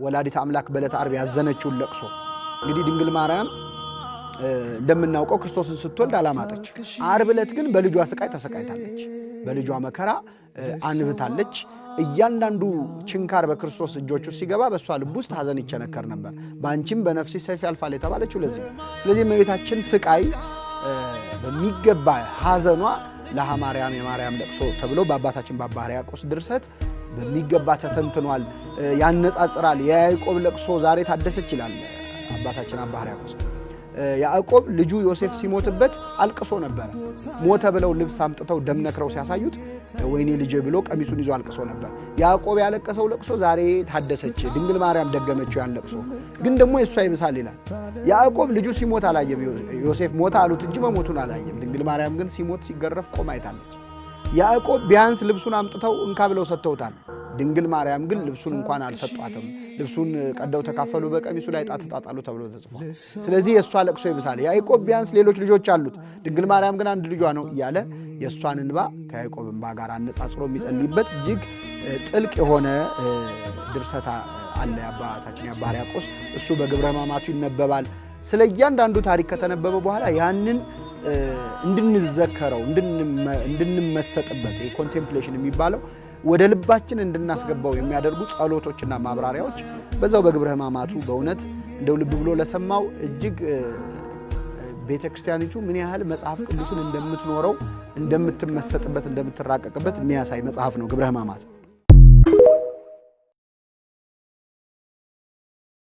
ወላዲተ አምላክ በዕለተ ዓርብ ያዘነችውን ለቅሶ። እንግዲህ ድንግል ማርያም እንደምናውቀው ክርስቶስን ስትወልድ አላማጠች። ዓርብ ዕለት ግን በልጇ ስቃይ ተሰቃይታለች። በልጇ መከራ አንብታለች። እያንዳንዱ ችንካር በክርስቶስ እጆቹ ሲገባ በእሷ ልብ ውስጥ ሐዘን ይቸነከር ነበር። በአንቺም በነፍሴ ሰይፍ ያልፋል የተባለችው ለዚህ ነው። ስለዚህ እመቤታችን ስቃይ በሚገባ ሐዘኗ ለሃ ማርያም የማርያም ለቅሶ ተብሎ በአባታችን በአባ ሕርያቆስ ድርሰት በሚገባ ተተንትኗል። ያነጻጽራል። የያዕቆብ ለቅሶ ዛሬ ታደሰች ይላል አባታችን አባ ሕርያቆስ። ያዕቆብ ልጁ ዮሴፍ ሲሞትበት አልቅሶ ነበረ። ሞተ ብለው ልብስ አምጥተው ደም ነክረው ሲያሳዩት ወይኔ ልጄ ብሎ ቀሚሱን ይዞ አልቅሶ ነበር። ያዕቆብ ያለቀሰው ለቅሶ ዛሬ ታደሰች፣ ድንግል ማርያም ደገመችው ያን ለቅሶ። ግን ደግሞ የእሷ ይብሳል ይላል። ያዕቆብ ልጁ ሲሞት አላየም። ዮሴፍ ሞተ አሉት እንጂ መሞቱን አላየም። ድንግል ማርያም ግን ሲሞት ሲገረፍ ቆማ አይታለች። ያዕቆብ ቢያንስ ልብሱን አምጥተው እንካ ብለው ሰጥተውታል። ድንግል ማርያም ግን ልብሱን እንኳን አልሰጧትም። ልብሱን ቀደው ተካፈሉ፣ በቀሚሱ ላይ ዕጣ ተጣጣሉ ተብሎ ተጽፏል። ስለዚህ የእሷ ለቅሶ ይብሳል። ያዕቆብ ቢያንስ ሌሎች ልጆች አሉት፣ ድንግል ማርያም ግን አንድ ልጇ ነው እያለ የእሷን እንባ ከያዕቆብ እንባ ጋር አነጻጽሮ የሚጸልይበት እጅግ ጥልቅ የሆነ ድርሰት አለ የአባታችን የአባ ሕርያቆስ። እሱ በግብረ ሕማማቱ ይነበባል። ስለ እያንዳንዱ ታሪክ ከተነበበ በኋላ ያንን እንድንዘከረው፣ እንድንመሰጥበት፣ contemplation የሚባለው ወደ ልባችን እንድናስገባው የሚያደርጉ ጸሎቶችና ማብራሪያዎች በዛው በግብረ ሕማማቱ በእውነት እንደው ልብ ብሎ ለሰማው እጅግ ቤተ ክርስቲያኒቱ ምን ያህል መጽሐፍ ቅዱስን እንደምትኖረው፣ እንደምትመሰጥበት፣ እንደምትራቀቅበት የሚያሳይ መጽሐፍ ነው ግብረ ሕማማት።